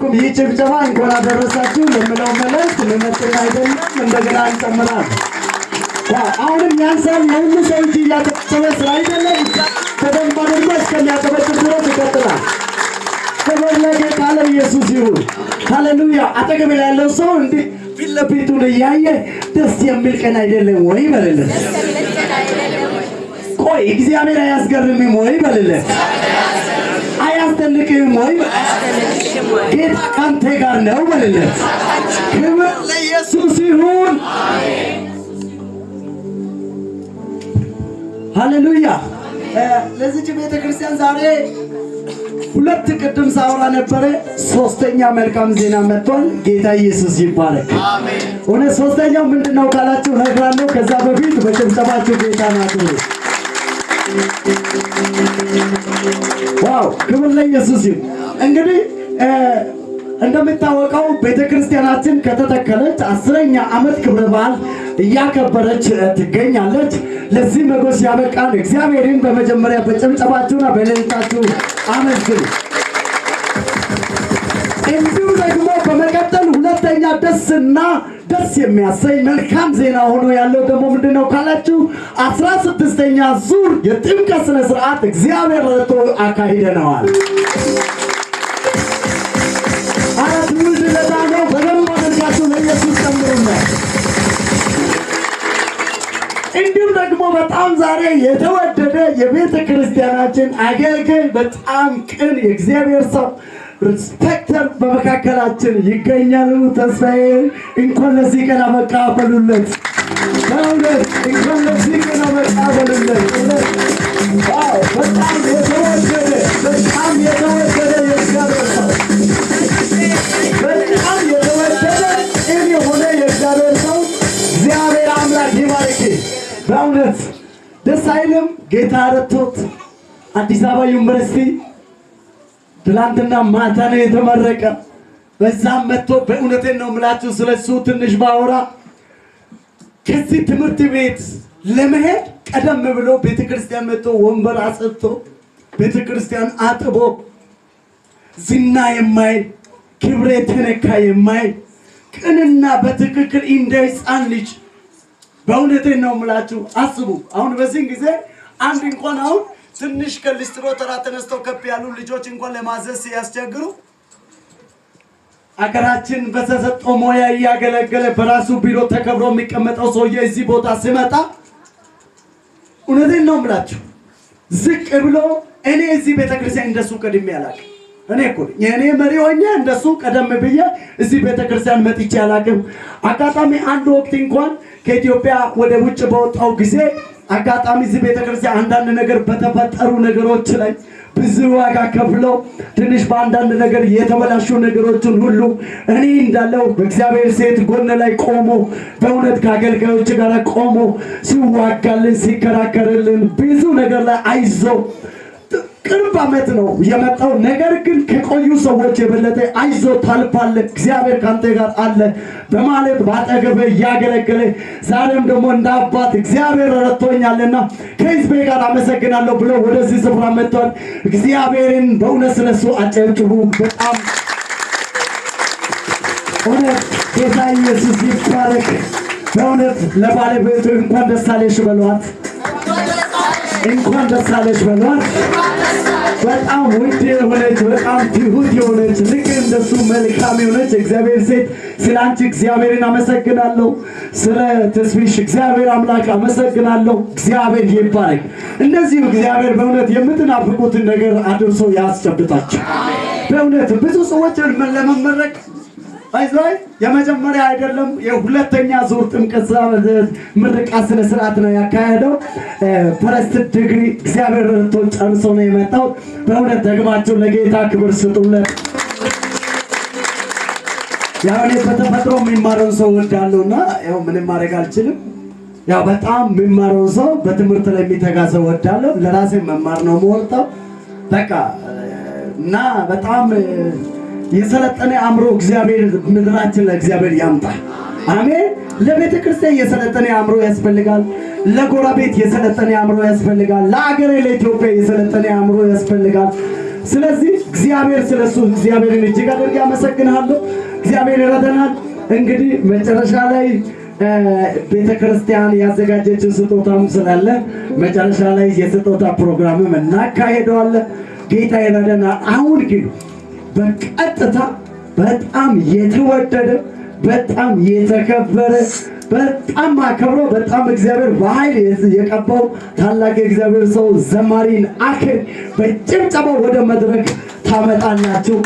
አልጠበቅኩም። ይህ ጭብጨባ እንኳን አደረሳችሁ ለምለው መልእክት የሚመጥን አይደለም። እንደገና እንጨምራለን። አሁንም ያንሳል። የሁሉ ሰው እጅ እያጨበጨበ ስላይደለ በደንብ አድርጎ እስከሚያጨበጭብ ድረስ ይቀጥላል። ክብር ለጌታ ለኢየሱስ ይሁን። ሃሌሉያ። አጠገብ ያለው ሰው እንዲህ ፊት ለፊቱን እያየ ደስ የሚል ቀን አይደለም ወይ በልለት። ቆይ እግዚአብሔር አያስገርምም ወይ በልለት። አያስደንቅም ወይ? ጌታ ካንተ ጋር ነው በልለት። ክብር ለኢየሱስ ይሁን። ሃሌሉያ። ለዚች ቤተ ክርስቲያን ዛሬ ሁለት ቅድም ሳውራ ነበረ። ሶስተኛ መልካም ዜና መጥቷል። ጌታ ኢየሱስ ይባረክ። እውነት ሶስተኛው ምንድነው ካላችሁ እነግራለሁ። ከዛ በፊት በጭብጨባችሁ ጌታን አክብሩ። Wow! ክብር ለኢየሱስ ይሁን። እንግዲህ እንደሚታወቀው ቤተክርስቲያናችን ከተተከለች 10ኛ ዓመት ክብረ በዓል እያከበረች ትገኛለች። ለዚህ መጎስ ያበቃን እግዚአብሔርን በመጀመሪያ በጭብጨባችሁና በእልልታችሁ አመስግኑ። እንዲሁም ደግሞ በመቀጠል ሁለተኛ ደስና ደስ የሚያሰኝ መልካም ዜና ሆኖ ያለው ደግሞ ምንድነው ካላችሁ 16ኛ ዙር የጥምቀት ስነ ስርዓት እግዚአብሔር ረድቶ አካሂደነዋል። አራት ውልድ ለዳነው በደንብ አድርጋችሁ ለኢየሱስ ጨምሩለት። እንዲሁም ደግሞ በጣም ዛሬ የተወደደ የቤተ ክርስቲያናችን አገልጋይ በጣም ቅን የእግዚአብሔር ሰው respecter በመካከላችን ይገኛሉ። ተስፋዬ እንኳን ለዚህ ቀን አበቃ በሉለት። በእውነት እንኳን ለዚህ ቀን አበቃ በሉለት። Wow! በጣም የተወደደ በጣም የተወደደ የእግዚአብሔር ሰው በጣም የተወደደ ቅን የሆነ የእግዚአብሔር ሰው እግዚአብሔር አምላክ ይባርክ። በእውነት ደስ አይልም? ጌታ ረድቶት አዲስ አበባ ዩኒቨርሲቲ ትላንትና ማታ ነው የተመረቀ። በዛም መጥቶ በእውነቴን ነው የምላችሁ ስለሱ ትንሽ ባወራ ከዚህ ትምህርት ቤት ለመሄድ ቀደም ብሎ ቤተክርስቲያን መጥቶ ወንበር አጽድቶ ቤተክርስቲያን አጥቦ ዝና የማይል ክብሬ ተነካ የማይል ቅንና በትክክል እንደ ሕፃን ልጅ በእውነቴን ነው የምላችሁ። አስቡ አሁን በዚህን ጊዜ አንድ እንኳን አሁን ትንሽ ከሊስትሮ ተራ ተነስተው ከፍ ያሉ ልጆች እንኳን ለማዘዝ ሲያስቸግሩ አገራችን በተሰጠው ሙያ እያገለገለ በራሱ ቢሮ ተከብሮ የሚቀመጠው ሰውዬ እዚህ ቦታ ሲመጣ እውነቴን ነው የምላችሁ ዝቅ ብሎ እኔ እዚህ ቤተክርስቲያን እንደሱ ቀድሜ አላውቅም። እኔ እኮ እኔ መሪ ሆኜ እንደሱ ቀደም ብዬ እዚህ ቤተክርስቲያን መጥቼ አላውቅም። አጋጣሚ አንድ ወቅት እንኳን ከኢትዮጵያ ወደ ውጭ በወጣው ጊዜ አጋጣሚ እዚህ ቤተክርስቲያን አንዳንድ ነገር በተፈጠሩ ነገሮች ላይ ብዙ ዋጋ ከፍለው ትንሽ በአንዳንድ ነገር የተበላሹ ነገሮችን ሁሉ እኔ እንዳለው በእግዚአብሔር ሴት ጎን ላይ ቆሞ በእውነት ከአገልጋዮች ጋር ቆሞ ሲዋጋልን ሲከራከርልን ብዙ ነገር ላይ አይዞ ቅርብ ዓመት ነው የመጣው። ነገር ግን ከቆዩ ሰዎች የበለጠ አይዞ ታልፋለህ፣ እግዚአብሔር ካንተ ጋር አለ በማለት ባጠገበ እያገለገለ ዛሬም ደግሞ እንደ አባት እግዚአብሔር ረድቶኛልና ከሕዝቤ ጋር አመሰግናለሁ ብሎ ወደዚህ ስፍራ መጥቷል። እግዚአብሔርን በእውነት ስለሱ አጨብጭቡ። በጣም እውነት ጌታ ኢየሱስ ይባረክ። በእውነት ለባለቤቱ እንኳን ደስ አለሽ በሏት። እንኳን ደስ አለሽ በሏት። በጣም ውድ የሆነች በጣም ትሁት የሆነች ልክ እንደሱ መልካም የሆነች እግዚአብሔር ሴት ስለ አንቺ እግዚአብሔርን አመሰግናለሁ። ስለ ተስፊሽ እግዚአብሔር አምላክ አመሰግናለሁ። እግዚአብሔር ይባረክ። እንደዚሁ እግዚአብሔር በእውነት የምትናፍቁትን ነገር አድርሶ ያስጨብጣችሁ። በእውነት ብዙ ሰዎች ለመመረቅ አይዞህ የመጀመሪያ አይደለም የሁለተኛ ዙር ጥምቀት ምርቃት ስነ ስርዓት ነው ያካሄደው። First degree እግዚአብሔር ረድቶ ጨርሶ ነው የመጣው። በእውነት ደግማችሁ ለጌታ ክብር ስጡለት። ያው እኔ በተፈጥሮ የሚማረውን ሰው እወዳለሁና ያው ምንም ማድረግ አልችልም። ያው በጣም የሚማረውን ሰው በትምህርት ላይ የሚተጋ ሰው እወዳለሁ። ለራሴ መማር ነው የምወርጠው። በቃ እና በጣም የሰለጠነ አእምሮ እግዚአብሔር ምድራችን ለእግዚአብሔር ያምጣ። አሜን። ለቤተ ክርስቲያን የሰለጠነ አእምሮ ያስፈልጋል። ለጎረቤት የሰለጠነ አእምሮ ያስፈልጋል። ለአገሬ ለኢትዮጵያ የሰለጠነ አእምሮ ያስፈልጋል። ስለዚህ እግዚአብሔር ስለሱ እግዚአብሔርን እጅግ አድርጌ አመሰግናለሁ። እግዚአብሔር ይረዳናል። እንግዲህ መጨረሻ ላይ ቤተክርስቲያን ያዘጋጀችው ስጦታም ስላለ መጨረሻ ላይ የስጦታ ፕሮግራምም እናካሄደዋለን። ጌታ ይረዳናል። አሁን ግን በቀጥታ በጣም የተወደደ፣ በጣም የተከበረ፣ በጣም አከብሮ፣ በጣም እግዚአብሔር በኃይል የቀባው ታላቅ የእግዚአብሔር ሰው ዘማሪን አኬን በጭብጨባ ወደ መድረክ ታመጣላችሁ።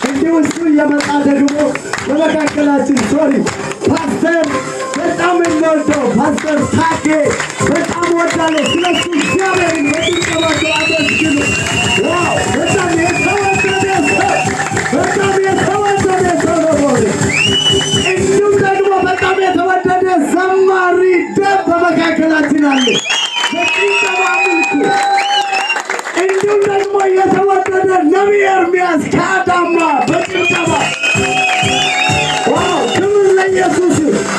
እንዲሁ እሱ እየመጣ ደግሞ በመካከላችን፣ sorry፣ ፓስተር፣ በጣም እንወደው ፓስተር ታኬ በጣም ወዳለሁ። ስለሱ እግዚአብሔርን በጭብጨባችሁ አመስግኑ። Wow! በጣም የተወደደ ሰው፣ በጣም የተወደደ ሰው ነው በእውነት። እንዲሁም ደግሞ በጣም የተወደደ ዘማሪ ደብ በመካከላችን አለ። በጭብጨባ አምልኩ። እንዲሁም ደግሞ የተወደደ ነቢይ ኤርሚያስ ከአዳማ በጭብጨባ። Wow! ክብር ለኢየሱስ።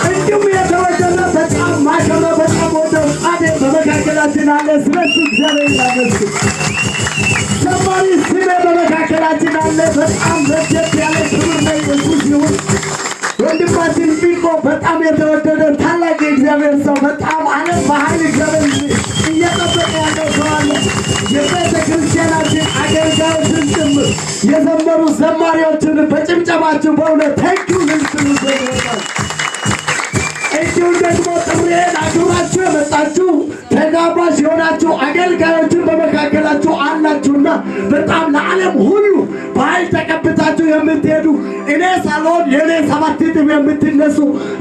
እንዲሁም የተወደደ፣ በጣም ማከብረው፣ በጣም ወደው ጻዴ በመካከላችን አለ። ስለሱ እግዚአብሔር ያመስግን። ዘማሪ ስሜ በመካከላችን አለ። በጣም ለየት ያለ ክብር ለኢየሱስ ይሁን። ወንድማችን ቢቆ በጣም የተወደደ ታላቅ የእግዚአብሔር ሰው፣ በጣም ዓለም በኃይል እግዚአብሔር እየጠበቀ ያለው ሰው አለ። የቤተ ክርስቲያናችን አገልጋዮችን ጭምር የዘመሩ ዘማሪዎችን በጭብጨባችሁ በእውነት thank you ልትሉ ይገባል። እንዲሁም ደግሞ ጥሪዬን አክብራችሁ የመጣችሁ ተጋባዥ የሆናችሁ አገልጋዮችን በመካከላችሁ አላችሁና በጣም ለዓለም ሁሉ በኃይል ተቀብታችሁ የምትሄዱ፣ እኔ ሳልሆን የእኔ 7 እጥፍ የምትነሱ፣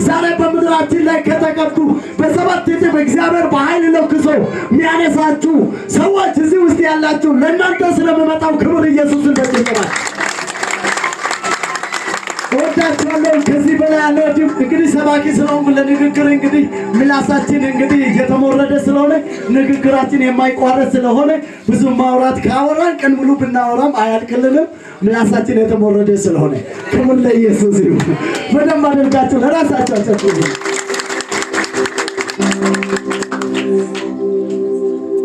ዛሬ በምድራችን ላይ ከተቀቡ በ7 እጥፍ እግዚአብሔር በኃይል ለኩሶ የሚያነሳችሁ ሰዎች እዚህ ውስጥ ያላችሁ ለእናንተ ስለምመጣው ክብር ኢየሱስን በጭብጨባ እወዳችኋለሁ። ከዚህ በላይ አልወድም። እንግዲህ ሰባኪ ስለሆንኩ ለንግግር እንግዲህ ምላሳችን እንግዲህ የተሞረደ ስለሆነ፣ ንግግራችን የማይቋረጥ ስለሆነ ብዙ ማውራት ካወራን ቀን ሙሉ ብናወራም አያልቅልንም። ምላሳችን የተሞረደ ስለሆነ ክብር ለኢየሱስ ይሁን። በደንብ አድርጋችሁ ለራሳችሁ አጨብጭቡ።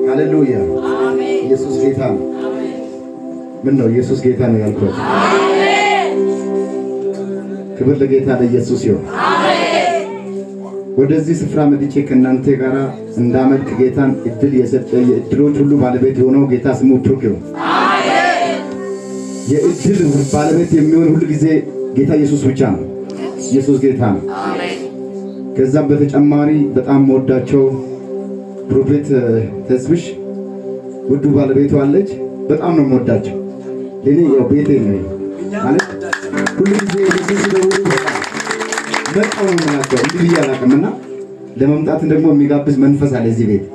ሃሌሉያ! ኢየሱስ ጌታ ነው። ምን ነው ኢየሱስ ጌታ ነው ያልኩት? ክብር ለጌታ ለኢየሱስ ይሁን። ወደዚህ ስፍራ መጥቼ ከእናንተ ጋር እንዳመልክ ጌታን እድል የሰጠ፣ የእድሎች ሁሉ ባለቤት የሆነው ጌታ ስሙ ብሩክ ይሁን። የእድል ባለቤት የሚሆን ሁል ጊዜ ጌታ ኢየሱስ ብቻ ነው። ኢየሱስ ጌታ ነው። ከዛም በተጨማሪ በጣም መወዳቸው prophet ተስብሽ ውዱ ባለቤቱ አለች። በጣም ነው የምወዳቸው። ለኔ ያው ቤቴ ነው ማለት ሁሉ ጊዜ ወደዚህ ሲደውሉ በቃ መጣሁ ነው የምላቸው። እንዲህ ብዬ አላውቅም። እና ለመምጣት ደግሞ የሚጋብዝ መንፈስ አለ፣ እዚህ ቤት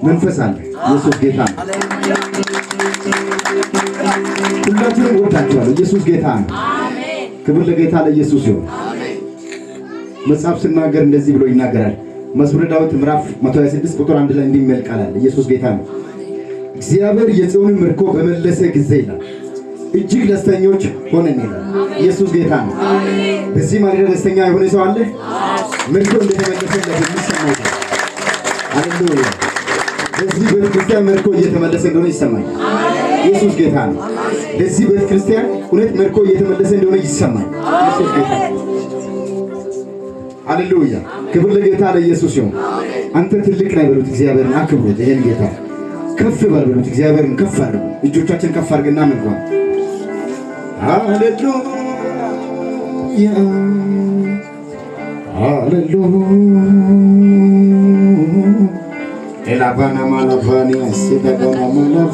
መንፈስ አለ። ኢየሱስ ጌታ ነው። ሁላችሁንም እወዳችኋለሁ። ኢየሱስ ጌታ ነው። ክብር ለጌታ ለኢየሱስ ይሁን። መጽሐፍ ስናገር እንደዚህ ብሎ ይናገራል። መዝሙረ ዳዊት ምዕራፍ 126 ቁጥር 1 ላይ እንዲህ የሚል ቃል አለ። ኢየሱስ ጌታ ነው። እግዚአብሔር የጽዮንን ምርኮ በመለሰ ጊዜ ይላል፣ እጅግ ደስተኞች ሆነን ይላል። ኢየሱስ ጌታ ነው። በዚህ ማለዳ ደስተኛ የሆነ ሰው አለ? ምርኮ እንደተመለሰለት የሚሰማው ሰው፣ ሃሌሉያ። በዚህ ቤተ ክርስቲያን ምርኮ እየተመለሰ እንደሆነ ይሰማኛል። ኢየሱስ ጌታ ነው። ለዚህ ቤተ ክርስቲያን እውነት ምርኮ እየተመለሰ እንደሆነ ይሰማኛል። ኢየሱስ ጌታ ነው። ሃሌሉያ። ክብር ለጌታ ለኢየሱስ ይሁን። አንተ ትልቅ ነህ በሉት፣ እግዚአብሔርን አክብሩት። ይሄን ጌታ ከፍ በል በሉት፣ እግዚአብሔርን ከፍ አድርጉ። እጆቻችን ከፍ አድርገን እናመልከው። ሃሌሉያ፣ ሃሌሉያ። ኤላባና ማላቫኒያ ሲዳጋና ማላቫ።